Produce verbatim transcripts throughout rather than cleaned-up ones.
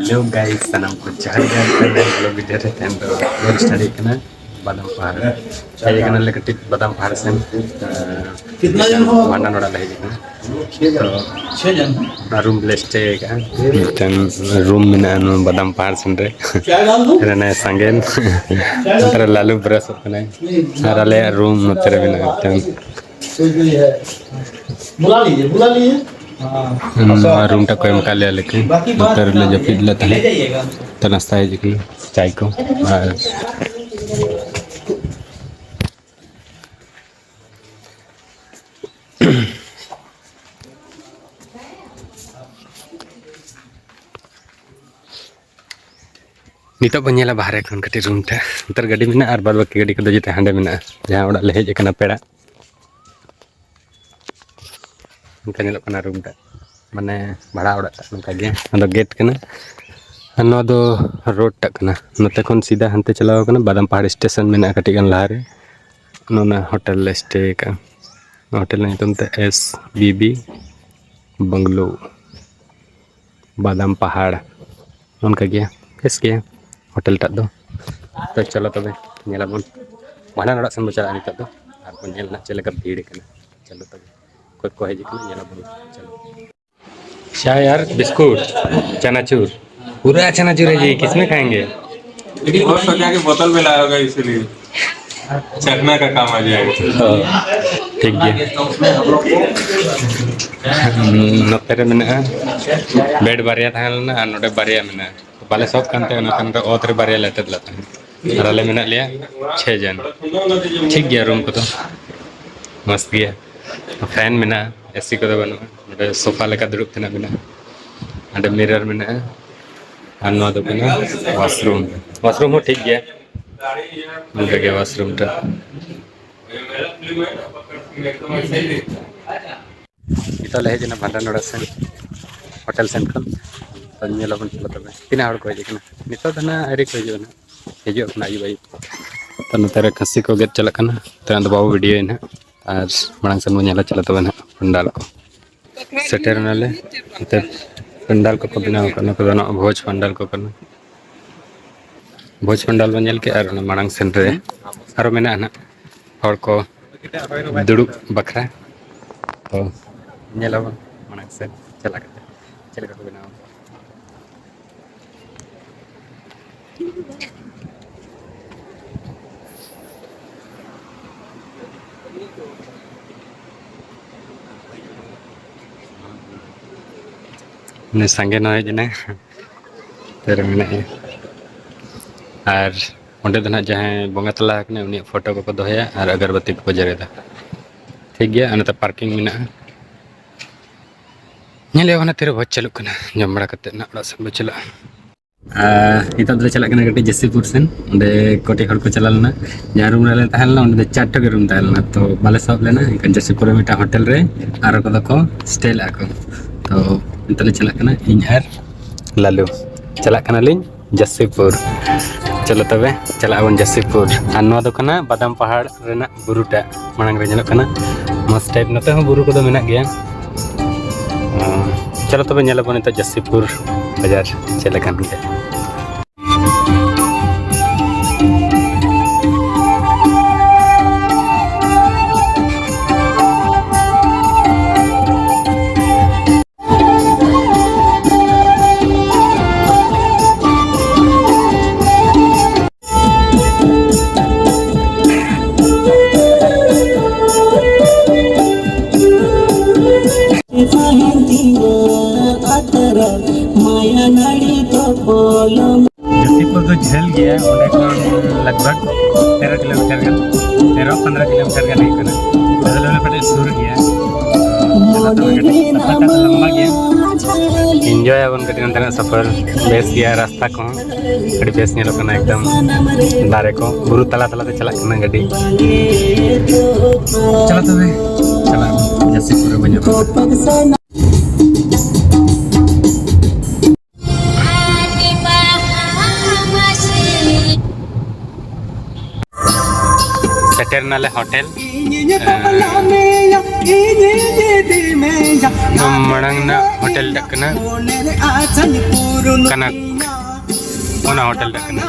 Hello guys, ᱥᱟᱱᱟᱢ ᱠᱚ ᱡᱚᱦᱟᱨ ᱜᱮ᱾ ᱟᱨ ᱛᱮᱦᱮᱧ ᱫᱚ vlog video ᱨᱮ ᱛᱮᱦᱮᱧ ᱫᱚ vlog start ᱦᱩᱭᱩᱜ ᱠᱟᱱᱟ ᱵᱟᱫᱟᱢ ᱯᱟᱦᱟᱲ᱾ ᱦᱮᱡ ᱟᱠᱟᱱᱟᱞᱮ ᱠᱟᱹᱴᱤᱡ ᱵᱟᱫᱟᱢ ᱯᱟᱦᱟᱲ ᱥᱮᱱ᱾ ᱠᱤᱛᱱᱟ ᱡᱚᱱ ᱦᱚ? ᱵᱷᱟᱸᱰᱟᱱ ᱚᱲᱟᱜ ᱞᱮ ᱦᱮᱡ ᱟᱠᱟᱱᱟ᱾ ᱛᱚ ᱪᱷᱮ ᱡᱚᱱ᱾ ᱚᱱᱟ ᱨᱩᱢ ᱞᱮ stay ᱟᱠᱟᱫᱼᱟ᱾ ᱢᱤᱫᱴᱮᱱ ᱨᱩᱢ ᱢᱮᱱᱟᱜᱼᱟ ᱱᱚᱣᱟ ᱵᱟᱫᱟᱢ ᱯᱟᱦᱟᱲ ᱥᱮᱱ ᱨᱮ᱾ ᱠᱭᱟ ᱰᱟᱞ ᱫᱩ? ᱨᱮᱱᱮ ᱥᱟᱸᱜᱮᱱ᱾ ᱱᱚᱛᱮ ᱨᱮ ᱞᱟᱞᱩ brush ᱚᱜ ᱠᱟᱱᱟᱭ᱾ ᱟᱨ ᱟᱞᱮᱭᱟᱜ ᱨᱩᱢ ᱱᱚᱛᱮ ᱨᱮ ᱢᱮᱱᱟᱜᱼᱟ ᱢᱤᱫᱴᱮᱱ᱾ ᱵᱩᱞᱟ ᱞᱤᱡᱤᱭᱮ, ᱵᱩᱞᱟ ᱞᱤᱡᱤᱭᱮ᱾ ᱱᱚᱣᱟ ᱨᱩᱢ ᱴᱟᱜ ᱠᱚ ᱮᱢ ᱟᱠᱟᱫ ᱞᱮᱭᱟ ᱞᱮᱠᱤᱱ ᱱᱚᱛᱮ ᱨᱮᱞᱮ ᱡᱟᱹᱯᱤᱫ ᱞᱮᱫ ᱛᱟᱦᱮᱸᱫ᱾ ᱛᱚ ᱱᱟᱥᱛᱟ ᱦᱤᱡᱩᱜ ᱠᱟᱱᱟ, ᱪᱟᱭ ᱠᱚ᱾ ᱟᱨ ᱱᱤᱛᱚᱜ ᱵᱚᱱ ᱧᱮᱞᱟ ᱵᱟᱦᱨᱮ ᱠᱷᱚᱱ ᱠᱟᱹᱴᱤᱡ ᱨᱩᱢ ᱴᱷᱮᱱ᱾ ᱱᱚᱛᱮ ᱨᱮ ᱜᱟᱹᱰᱤ ᱢᱮᱱᱟᱜᱼᱟ ᱟᱨ ᱵᱟᱫ ᱵᱟᱹᱠᱤ ᱜᱟᱹᱰᱤ ᱠᱚᱫᱚ ᱡᱮᱛᱮ ᱦᱟᱸᱰᱮ ᱢᱮᱱᱟᱜᱼᱟ, ᱡᱟᱦᱟᱸ ᱚᱲᱟᱜ ᱞᱮ ᱦᱮᱡ ᱟᱠᱟᱱᱟ ᱯᱮᱲᱟ᱾ ᱱᱚᱝᱠᱟ ᱧᱮᱞᱚᱜ ᱠᱟᱱᱟ ᱨᱩᱢ ᱴᱟᱜ, ᱢᱟᱱᱮ ᱵᱷᱟᱲᱟ ᱚᱲᱟᱜ ᱴᱟᱜ ᱱᱚᱝᱠᱟ ᱜᱮ᱾ ᱚᱱᱟ ᱫᱚ ᱜᱮᱴ ᱠᱟᱱᱟ᱾ ᱟᱨ ᱱᱚᱣᱟ ᱫᱚ ᱨᱳᱰ ᱴᱟᱜ ᱠᱟᱱᱟ᱾ ᱱᱚᱛᱮ ᱠᱷᱚᱱ ᱥᱤᱫᱷᱟ ᱦᱟᱱᱛᱮ ᱪᱟᱞᱟᱣ ᱠᱟᱱᱟ ᱵᱟᱫᱟᱢ ᱯᱟᱦᱟᱲ ᱥᱴᱮᱥᱚᱱ ᱢᱮᱱᱟᱜᱼᱟ ᱠᱟᱹᱴᱤᱡ ᱜᱟᱱ ᱞᱟᱦᱟᱨᱮ᱾ ᱱᱚᱣᱟ ᱦᱳᱴᱮᱞ ᱞᱮ ᱥᱴᱮ ᱟᱠᱟᱫᱼᱟ᱾ ᱦᱳᱴᱮᱞ ᱨᱮᱱᱟᱜ ᱧᱩᱛᱩᱢ ᱛᱮ ᱮᱥ ᱵᱤ ᱵᱤ ᱵᱟᱝᱞᱳ, ᱵᱟᱫᱟᱢ ᱯᱟᱦᱟᱲ᱾ ᱚᱱᱠᱟ ᱜᱮ ᱵᱮᱥ ᱜᱮᱭᱟ ᱦᱳᱴᱮᱞ ᱴᱟᱜ ᱫᱚ᱾ ᱛᱚ ᱪᱚᱞᱚ ᱛᱚᱵᱮ ᱧᱮᱞᱟᱵᱚᱱ, ᱵᱷᱟᱸᱰᱟᱱ ᱚᱲᱟᱜ ᱥᱮᱱ ᱵᱚᱱ ᱪᱟᱞᱟᱜᱼᱟ ᱱᱤᱛᱚᱜ ᱫᱚ᱾ ᱟᱨ ᱵᱚᱱ ᱧᱮᱞ ᱱᱟᱜ ᱪᱮᱫ ᱞᱮᱠᱟ ᱵᱷᱤᱲ ᱠᱟᱱᱟ᱾ ᱪᱚᱞᱚ ᱛᱚᱵᱮ, ᱚᱠᱚᱭ ᱠᱚ ᱦᱮᱡ ᱠᱟᱱᱟ ᱧᱮᱞᱟᱵᱚᱱ᱾ ᱪᱚᱞᱚ᱾ चाय यार, बिस्कुट, चनाचूर, पूरा चनाचूर है जी, किसमें खाएंगे? लेकिन बहुत सजा के बोतल में लाया होगा इसीलिए। चखना का काम आ जाएगा। ᱦᱚᱸ, ᱴᱷᱤᱠ ᱜᱮᱭᱟ᱾ ᱱᱚᱛᱮ ᱨᱮ ᱢᱮᱱᱟᱜᱼᱟ, ᱵᱮᱰ ᱵᱟᱨᱭᱟ ᱛᱟᱦᱮᱸ ᱞᱮᱱᱟ ᱟᱨ ᱱᱚᱰᱮ ᱵᱟᱨᱭᱟ ᱢᱮᱱᱟᱜᱼᱟ᱾ ᱵᱟᱞᱮ ᱥᱚᱠ ᱠᱟᱱ ᱛᱟᱦᱮᱸ, ᱚᱱᱟ ᱠᱷᱟᱱ ᱫᱚ ᱚᱛ ᱨᱮ ᱵᱟᱨᱭᱟ ᱞᱮ ᱟᱴᱮᱫ ᱞᱮᱫ ᱛᱟᱦᱮᱸᱫ᱾ ᱟᱨ ᱟᱞᱮ ᱢᱮᱱᱟᱜ ᱞᱮᱭᱟ ᱪᱷᱮ ᱡᱚᱱ᱾ ᱴᱷᱤᱠ ᱜᱮᱭᱟ, ᱨᱩᱢ ᱠᱚᱫᱚ ᱢᱚᱥᱛ ᱜᱮᱭᱟ᱾ ᱯᱷᱮᱱ ᱢᱮᱱᱟᱜᱼᱟ, ᱮᱥᱤ ᱠᱚᱫᱚ ᱵᱟᱹᱱᱩᱜᱼᱟ᱾ ᱱᱚᱰᱮ ᱥᱳᱯᱷᱟ ᱞᱮᱠᱟ ᱫᱩᱲᱩᱵ ᱛᱮᱱᱟᱜ ᱢᱮᱱᱟᱜᱼᱟ᱾ ᱦᱟᱸᱰᱮ ᱢᱤᱨᱟᱨ ᱢᱮᱱᱟᱜᱼᱟ᱾ ᱟᱨ ᱱᱚᱣᱟ ᱫᱚ ᱠᱟᱱᱟ ᱣᱟᱥᱨᱩᱢ᱾ ᱣᱟᱥᱨᱩᱢ ᱦᱚᱸ ᱴᱷᱤᱠ ᱜᱮᱭᱟ, ᱚᱱᱠᱟ ᱜᱮ ᱣᱟᱥᱨᱩᱢ ᱴᱟ᱾ ᱱᱤᱛᱚᱜ ᱞᱮ ᱦᱮᱡ ᱮᱱᱟ ᱵᱷᱟᱸᱰᱟᱱ ᱚᱲᱟᱜ ᱥᱮᱱ, ᱦᱳᱴᱮᱞ ᱥᱮᱱ ᱠᱷᱚᱱ᱾ ᱛᱚ ᱧᱮᱞ ᱟᱵᱚᱱ ᱪᱮᱫ ᱞᱮᱠᱟ ᱛᱚᱵᱮ ᱛᱤᱱᱟᱹᱜ ᱦᱚᱲ ᱠᱚ ᱦᱮᱡ ᱟᱠᱟᱱᱟ᱾ ᱱᱤᱛᱚᱜ ᱫᱚ ᱱᱟᱦᱟᱜ ᱟᱹᱣᱨᱤ ᱠᱚ ᱦᱤᱡᱩᱜᱼᱟ ᱱᱟᱦᱟᱜ, ᱦᱤᱡᱩᱜ ᱟᱠᱚ ᱱᱟᱦᱟᱜ ᱟᱹᱭᱩᱵ ᱟᱹᱭᱩᱵ᱾ ᱛᱚ ᱱᱚᱛᱮ ᱨᱮ ᱠᱷᱟᱹᱥᱤ ᱠᱚ ᱜᱮᱫ ᱪᱟᱞᱟᱜ ᱠᱟᱱᱟ᱾ ᱛᱚ ᱟᱫᱚ ᱵᱟᱵᱚ ᱵᱷᱤᱰᱤᱭᱳᱭᱟ ᱱᱟᱦᱟᱜ, ᱟᱨ ᱢᱟᱲᱟᱝ ᱥᱮᱱ ᱵᱚᱱ ᱧᱮᱞᱟ ᱪᱮᱫ ᱞᱮᱠᱟ ᱛᱚᱵᱮ ᱱᱟᱦᱟᱜ ᱯᱟᱱᱰᱟᱞ ᱠᱚ᱾ ᱥᱮᱴᱮᱨ ᱮᱱᱟᱞᱮ ᱱᱚᱛᱮ ᱯᱟᱱᱰᱟᱞ ᱠᱚᱠᱚ ᱵᱮᱱᱟᱣ ᱟᱠᱟᱫ, ᱱᱚᱣᱟ ᱠᱚᱫᱚ ᱱᱚᱣᱟ ᱵᱷᱚᱡᱽ ᱯᱟᱱᱰᱟᱞ ᱠᱚ ᱠᱟᱱᱟ᱾ ᱵᱷᱚᱡᱽ ᱯᱟᱱᱰᱟᱞ ᱵᱚᱱ ᱧᱮᱞ ᱠᱮᱜᱼᱟ, ᱟᱨ ᱚᱱᱟ ᱢᱟᱲᱟᱝ ᱥᱮᱱ ᱨᱮ ᱟᱨᱚ ᱢᱮᱱᱟᱜᱼᱟ ᱱᱟᱜ ᱦᱚᱲ ᱠᱚ ᱫᱩᱲᱩᱵ ᱵᱟᱠᱷᱨᱟ᱾ ᱛᱚ ᱧᱮᱞ ᱟᱵᱚᱱ ᱢᱟᱲᱟᱝ ᱥᱮᱱ ᱪᱟᱞᱟᱜ ᱠᱟᱛᱮ ᱪᱮᱫ ᱞᱮᱠᱟ ᱠᱚ ᱵᱮᱱᱟᱣ ᱟᱠᱟᱫᱟ᱾ ᱩᱱᱤ ᱥᱟᱸᱜᱮ ᱱᱚ ᱦᱮᱡ ᱮᱱᱟᱭ᱾ ᱛᱮᱨᱮ ᱢᱮᱱᱟᱭᱟ᱾ ᱟᱨ ᱚᱸᱰᱮ ᱫᱚ ᱱᱟᱜ ᱡᱟᱦᱟᱸᱭ ᱵᱚᱸᱜᱟ ᱛᱟᱞᱟ ᱟᱠᱟᱱᱟᱭ, ᱩᱱᱤᱭᱟᱜ ᱯᱷᱳᱴᱳ ᱠᱚᱠᱚ ᱫᱚᱦᱚᱭᱟ ᱟᱨ ᱟᱜᱚᱨᱵᱟᱹᱛᱤ ᱠᱚᱠᱚ ᱡᱮᱨᱮᱫᱟ᱾ ᱴᱷᱤᱠ ᱜᱮᱭᱟ, ᱚᱱᱟᱛᱮ ᱯᱟᱨᱠᱤᱝ ᱢᱮᱱᱟᱜᱼᱟ᱾ ᱧᱮᱞ ᱦᱩᱭᱩᱜ ᱠᱟᱱᱟ ᱛᱤᱨᱮ ᱵᱷᱚᱡᱽ ᱪᱟᱹᱞᱩᱜ ᱠᱟᱱᱟ, ᱡᱚᱢ ᱵᱟᱲᱟ ᱠᱟᱛᱮᱫ ᱱᱟᱜ ᱚᱲᱟᱜ ᱥᱮᱫ ᱵᱚ ᱪᱟᱞᱟᱜᱼᱟ᱾ ᱟᱨ ᱱᱤᱛᱚᱜ ᱫᱚᱞᱮ ᱪᱟᱞᱟᱜ ᱠᱟᱱᱟ ᱠᱟᱹᱴᱤᱡ ᱡᱟᱹᱥᱤᱯᱩᱨ ᱥᱮᱱ, ᱚᱸᱰᱮ ᱠᱟᱹᱴᱤᱡ ᱦᱚᱲ ᱠᱚ ᱪᱟᱞᱟᱣ ᱞᱮᱱᱟ᱾ ᱡᱟᱦᱟᱸ ᱨᱩᱢ ᱨᱮᱞᱮ ᱛᱟᱦᱮᱸ ᱞᱮᱱᱟ, ᱚᱸᱰᱮ ᱫᱚ ᱪᱟᱨᱴᱟ ᱜᱮ ᱨᱩᱢ ᱛᱟᱦᱮᱸ ᱞᱮᱱᱟ, ᱛᱚ ᱵᱟᱞᱮ ᱥᱟᱵ ᱞᱮᱱᱟ᱾ ᱮᱱᱠᱷᱟᱱ ᱡᱟᱹᱥᱤᱯᱩᱨ ᱨᱮ ᱢᱤᱫᱴᱟᱝ ᱦᱳᱴᱮᱞ ᱨᱮ ᱟᱨ ᱠᱚᱫᱚ ᱠᱚ ᱥᱴᱮ ᱞᱮᱫᱼᱟ ᱠᱚ᱾ ᱛᱚ ᱱᱤᱛᱚᱜ ᱞᱮ ᱪᱟᱞᱟᱜ ᱠᱟᱱᱟ, ᱤᱧ ᱟᱨ ᱞᱟᱞᱩ ᱪᱟᱞᱟᱜ ᱠᱟᱱᱟᱞᱤᱧ ᱡᱟᱹᱥᱤᱯᱩᱨ᱾ ᱪᱚᱞᱚ ᱛᱚᱵᱮ ᱪᱟᱞᱟᱜ ᱟᱵᱚᱱ ᱡᱟᱹᱥᱤᱯᱩᱨ᱾ ᱟᱨ ᱱᱚᱣᱟ ᱫᱚ ᱠᱟᱱᱟ ᱵᱟᱫᱟᱢ ᱯᱟᱦᱟᱲ ᱨᱮᱱᱟᱜ ᱵᱩᱨᱩᱴᱟᱜ ᱢᱟᱲᱟᱝ ᱨᱮ ᱧᱮᱞᱚᱜ ᱠᱟᱱᱟ᱾ ᱢᱚᱡᱽ ᱴᱟᱭᱤᱯ ᱱᱚᱛᱮ ᱦᱚᱸ ᱵᱩᱨᱩ ᱠᱚᱫᱚ ᱢᱮᱱᱟᱜ ᱜᱮᱭᱟ᱾ ᱟᱸ, ᱪᱚᱞᱚ ᱛᱚᱵᱮ ᱧᱮᱞ ᱟᱵᱚᱱ ᱱᱤᱛᱚᱜ ᱡᱟᱹᱥᱤᱯᱩᱨ ᱵᱟᱡᱟᱨ ᱪᱮᱫ ᱞᱮᱠᱟᱱ ᱜᱮᱭᱟ᱾ ᱡᱟᱹᱥᱤᱯᱩᱨ ᱫᱚ ᱡᱷᱟᱹᱞ ᱜᱮᱭᱟ, ᱚᱸᱰᱮ ᱠᱷᱚᱱ ᱞᱟᱜᱽ ᱵᱷᱟᱜᱽ ᱛᱮᱨᱚ ᱠᱤᱞᱳᱢᱤᱴᱟᱨ ᱜᱟᱱ, ᱛᱮᱨᱚ ᱯᱚᱱᱫᱽᱨᱚ ᱠᱤᱞᱳᱢᱤᱴᱟᱨ ᱜᱟᱱ ᱦᱩᱭᱩᱜ ᱠᱟᱱᱟ᱾ ᱟᱫᱚ ᱞᱟᱹᱭ ᱢᱮ ᱠᱟᱹᱴᱤᱡ ᱥᱩᱨ ᱜᱮᱭᱟ᱾ ᱪᱟᱞᱟᱜ ᱛᱮ ᱠᱟᱹᱴᱤᱡ ᱥᱟᱯᱷᱟᱴᱟ ᱫᱚ ᱞᱚᱢᱵᱟ ᱜᱮᱭᱟ᱾ ᱤᱱᱡᱚᱭ ᱟᱵᱚᱱ ᱠᱟᱹᱴᱤᱡ ᱱᱚᱱᱛᱮᱱᱟᱜ ᱥᱟᱯᱷᱟᱨ, ᱵᱮᱥ ᱜᱮᱭᱟ ᱨᱟᱥᱛᱟ ᱠᱚᱦᱚᱸ᱾ ᱟᱹᱰᱤ ᱵᱮᱥ ᱧᱮᱞᱚᱜ ᱠᱟᱱᱟ, ᱮᱠᱫᱚᱢ ᱫᱟᱨᱮ ᱠᱚ, ᱵᱩᱨᱩ ᱛᱟᱞᱟ ᱛᱟᱞᱟᱛᱮ ᱪᱟᱞᱟᱜ ᱠᱟᱱᱟ ᱜᱟᱹᱰᱤ᱾ ᱪᱟᱞᱟᱜ ᱛᱚᱵᱮ, ᱪᱟᱞᱟᱜ ᱟᱵᱚᱱ, ᱡᱟᱹᱥᱛᱤ ᱯᱩᱨᱟᱹ ᱵᱟᱹᱧ ᱨᱚᱲ ᱠᱟᱱᱟ᱾ ᱥᱮᱴᱮᱨ ᱱᱟᱞᱮ ᱦᱳᱴᱮᱞ᱾ ᱢᱟᱲᱟᱝ ᱨᱮᱱᱟᱜ ᱦᱳᱴᱮᱞ ᱴᱟᱜ ᱠᱟᱱᱟ ᱠᱟᱱᱟᱠ, ᱚᱱᱟ ᱦᱳᱴᱮᱞ ᱴᱟᱜ ᱠᱟᱱᱟ᱾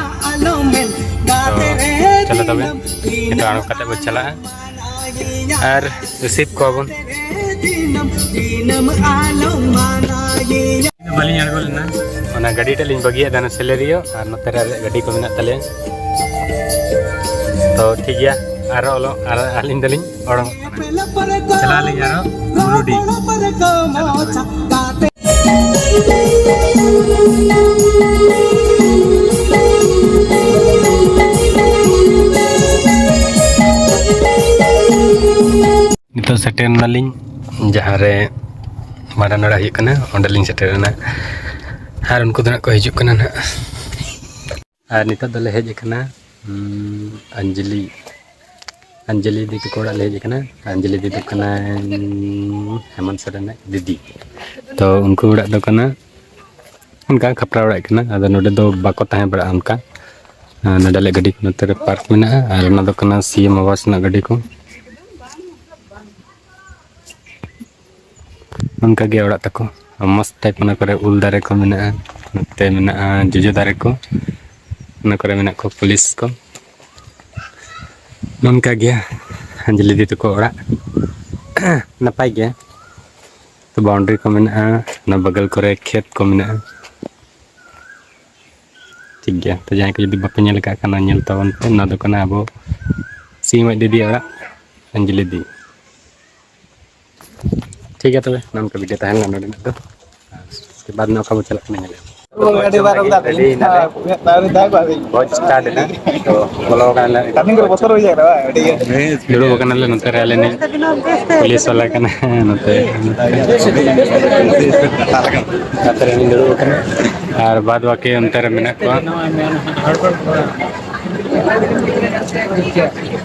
ᱛᱚ ᱪᱚᱞᱚ ᱛᱚᱵᱮ, ᱱᱤᱛᱚᱜ ᱟᱬᱜᱚ ᱠᱟᱛᱮ ᱵᱚ ᱪᱟᱞᱟᱜᱼᱟ ᱟᱨ ᱨᱤᱥᱤᱵᱷ ᱠᱚᱣᱟ ᱵᱚᱱ᱾ ᱵᱟᱹᱞᱤᱧ ᱟᱬᱜᱚ ᱞᱮᱱᱟ, ᱚᱱᱟ ᱜᱟᱹᱰᱤ ᱴᱟᱜ ᱞᱤᱧ ᱵᱟᱹᱜᱤᱭᱟᱫ ᱛᱟᱦᱮᱱᱟ ᱥᱮᱞᱮᱨᱤᱭᱳ, ᱟᱨ ᱱᱚᱛᱮ ᱨᱮ ᱟᱞᱮᱭᱟᱜ ᱜᱟᱹᱰᱤ ᱠᱚ ᱢᱮᱱᱟᱜ ᱛᱟᱞᱮᱭᱟ᱾ ᱛᱚ ᱴᱷᱤᱠ ᱜᱮᱭᱟ, ᱟᱨᱚ ᱚᱞᱚᱜ, ᱟᱨ ᱟᱹᱞᱤᱧ ᱫᱚᱞᱤᱧ ᱚᱰᱚᱝᱚᱜ ᱠᱟᱱᱟ᱾ ᱪᱟᱞᱟᱜ ᱟᱹᱞᱤᱧ ᱟᱨᱚ ᱵᱩᱨᱩᱰᱤ᱾ ᱱᱤᱛᱚᱜ ᱥᱮᱴᱮᱨ ᱱᱟᱞᱤᱧ ᱡᱟᱦᱟᱸ ᱨᱮ ᱵᱷᱟᱸᱰᱟᱱ ᱚᱲᱟᱜ ᱦᱩᱭᱩᱜ ᱠᱟᱱᱟ, ᱚᱸᱰᱮᱞᱤᱧ ᱥᱮᱴᱮᱨ ᱮᱱᱟ᱾ ᱟᱨ ᱩᱱᱠᱩ ᱫᱚ ᱱᱟᱜ ᱠᱚ ᱦᱤᱡᱩᱜ ᱠᱟᱱᱟ ᱱᱟᱜ᱾ ᱟᱨ ᱱᱤᱛᱚᱜ ᱫᱚᱞᱮ ᱦᱮᱡ ᱟᱠᱟᱱᱟ, ᱩᱸ, ᱚᱧᱡᱚᱞᱤ, ᱚᱧᱡᱚᱞᱤ ᱫᱤ ᱛᱟᱠᱚ ᱚᱲᱟᱜ ᱞᱮ ᱦᱮᱡ ᱟᱠᱟᱱᱟ᱾ ᱚᱧᱡᱚᱞᱤ ᱫᱤ ᱫᱚ ᱠᱟᱱᱟᱭ, ᱩᱸ, ᱦᱮᱢᱚᱱᱛ ᱥᱚᱨᱮᱱ ᱨᱮᱱ ᱫᱤᱫᱤ᱾ ᱛᱚ ᱩᱱᱠᱩ ᱚᱲᱟᱜ ᱫᱚ ᱠᱟᱱᱟ ᱚᱱᱠᱟ ᱠᱷᱟᱯᱨᱟ ᱚᱲᱟᱜ ᱠᱟᱱᱟ, ᱟᱫᱚ ᱱᱚᱰᱮ ᱫᱚ ᱵᱟᱠᱚ ᱛᱟᱦᱮᱸ ᱵᱟᱲᱟᱜᱼᱟ ᱚᱱᱠᱟ᱾ ᱟᱨ ᱱᱚᱰᱮ ᱟᱞᱮ ᱜᱟᱹᱰᱤ ᱠᱚ ᱱᱚᱛᱮ ᱨᱮ ᱯᱟᱨᱠ ᱢᱮᱱᱟᱜᱼᱟ, ᱟᱨ ᱚᱱᱟ ᱫᱚ ᱠᱟᱱᱟ ᱥᱤ ᱮᱢ ᱟᱵᱟᱥ ᱨᱮᱱᱟᱜ ᱜᱟᱹᱰᱤ ᱠᱚ᱾ ᱚᱱᱠᱟ ᱜᱮ ᱚᱲᱟᱜ ᱛᱟᱠᱚ, ᱢᱚᱡᱽ ᱴᱟᱭᱤᱯ ᱚᱱᱟ ᱠᱚᱨᱮ ᱩᱞ ᱫᱟᱨᱮ ᱠᱚ ᱢᱮᱱᱟᱜᱼᱟ, ᱱᱚᱛᱮ ᱢᱮᱱᱟᱜᱼᱟ ᱡᱚᱡᱚ ᱫᱟᱨᱮ ᱠᱚ, ᱚᱱᱟ ᱠᱚᱨᱮ ᱢᱮᱱᱟᱜ ᱠᱚᱣᱟ ᱯᱩᱞᱤᱥ ᱠᱚ᱾ ᱱᱚᱝᱠᱟ ᱜᱮ ᱚᱧᱡᱚᱞᱤ ᱫᱤ ᱛᱟᱠᱚ ᱚᱲᱟᱜ᱾ ᱱᱟᱯᱟᱭ ᱜᱮ᱾ ᱛᱚ ᱵᱟᱣᱩᱱᱰᱨᱤ ᱠᱚ ᱢᱮᱱᱟᱜᱼᱟ, ᱚᱱᱟ ᱵᱟᱜᱟᱞ ᱠᱚᱨᱮ ᱠᱷᱮᱛ ᱠᱚ ᱢᱮᱱᱟᱜᱼᱟ᱾ ᱴᱷᱤᱠ ᱜᱮᱭᱟ, ᱛᱚ ᱡᱟᱦᱟᱸᱭ ᱠᱚ ᱡᱩᱫᱤ ᱵᱟᱯᱮ ᱧᱮᱞ ᱟᱠᱟᱫ ᱠᱷᱟᱱ, ᱧᱮᱞ ᱛᱟᱵᱚᱱ ᱯᱮ᱾ ᱱᱚᱣᱟ ᱫᱚ ᱠᱟᱱᱟ ᱟᱵᱚ ᱥᱤᱧ ᱟᱡ ᱫᱤᱫᱤ ᱚᱲᱟᱜ, ᱚᱧᱡᱚᱞᱤ ᱫᱤ᱾ ᱴᱷᱤᱠ ᱜᱮᱭᱟ, ᱛᱚᱵᱮ ᱱᱚᱝᱠᱟ ᱵᱷᱤᱰᱤᱭᱳ ᱛᱟᱦᱮᱸ ᱞᱮᱱᱟ ᱱᱚᱰᱮᱱᱟᱜ ᱫᱚ᱾ ᱟᱨ ᱩᱥᱠᱮ ᱵᱟᱫᱽ ᱢᱮ ᱚᱠᱟ ᱵᱚ ᱪᱟᱞᱟᱜ ᱠᱟᱱᱟ ᱧᱮᱞ ᱟᱵᱚ᱾ ᱟᱹᱰᱤ ᱵᱟᱨ ᱚᱱᱠᱟ ᱨᱮᱰᱤ ᱮᱱᱟᱞᱮ᱾ ᱵᱷᱚᱡᱽ ᱥᱴᱟᱨᱴ ᱮᱱᱟ᱾ ᱛᱚ ᱵᱚᱞᱚ ᱠᱟᱱᱟᱞᱮ᱾ ᱠᱟᱹᱢᱤ ᱠᱚᱨᱮ ᱵᱚᱛᱚᱨ ᱵᱩᱡᱷᱟᱹᱜ ᱠᱟᱱᱟ ᱵᱟᱝ? ᱟᱹᱰᱤ ᱜᱮ᱾ ᱫᱩᱲᱩᱵ ᱟᱠᱟᱱᱟᱞᱮ ᱱᱚᱛᱮ ᱨᱮ, ᱟᱞᱮ ᱱᱤᱡ ᱯᱩᱞᱤᱥ ᱵᱟᱞᱟ ᱠᱟᱱᱟᱭ ᱱᱚᱛᱮ᱾ ᱱᱚᱛᱮ ᱨᱮ ᱫᱩᱲᱩᱵ ᱟᱠᱟᱱᱟ᱾ ᱟᱨ ᱵᱟᱫᱽ ᱵᱟᱹᱠᱤ ᱚᱱᱛᱮ ᱨᱮ ᱢᱮᱱᱟᱜ ᱠᱚᱣᱟ᱾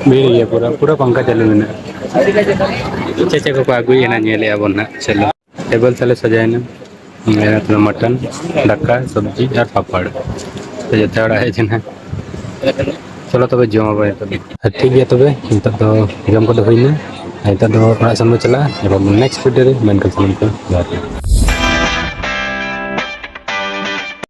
ᱵᱷᱤᱲ ᱜᱮᱭᱟ ᱯᱩᱨᱟᱹ, ᱯᱩᱨᱟᱹ ᱯᱟᱝᱠᱷᱟ ᱪᱟᱹᱞᱩ ᱢᱮᱱᱟᱜᱼᱟ᱾ ᱪᱮᱫ ᱪᱮᱫ ᱠᱚᱠᱚ ᱟᱹᱜᱩᱭᱮᱫ ᱠᱟᱱᱟ ᱧᱮᱞᱮᱫᱼᱟ ᱵᱚᱱ ᱱᱟᱦᱟᱜ᱾ ᱪᱚᱞᱚ᱾ ᱴᱮᱵᱚᱞ ᱛᱟᱞᱮ ᱥᱟᱡᱟᱭᱮᱱᱟ᱾ ᱢᱮᱱᱟᱜ ᱛᱟᱞᱮ ᱢᱚᱴᱚᱱ, ᱫᱟᱠᱟ, ᱥᱚᱵᱽᱡᱤ ᱟᱨ ᱯᱟᱯᱚᱲ᱾ ᱛᱚ ᱡᱚᱛᱚ ᱦᱚᱲᱟᱜ ᱦᱮᱡ ᱮᱱᱟ᱾ ᱪᱚᱞᱚ ᱛᱚᱵᱮ ᱡᱚᱢ ᱟᱵᱚ ᱱᱤᱛᱚᱜ ᱫᱚ᱾ ᱴᱷᱤᱠ ᱜᱮᱭᱟ ᱛᱚᱵᱮ, ᱱᱤᱛᱚᱜ ᱫᱚ ᱡᱚᱢ ᱠᱚᱫᱚ ᱦᱩᱭᱱᱟ᱾ ᱱᱤᱛᱚᱜ ᱫᱚ ᱚᱲᱟᱜ ᱥᱮᱱ ᱵᱚ ᱪᱟᱞᱟᱜᱼᱟ᱾ ᱮᱵᱚᱝ next video ᱨᱮ ᱢᱮᱱ ᱠᱟᱛᱮ ᱥᱟᱱᱟᱢ ᱠᱚ ᱡᱚᱦᱟᱨ ᱜᱮ᱾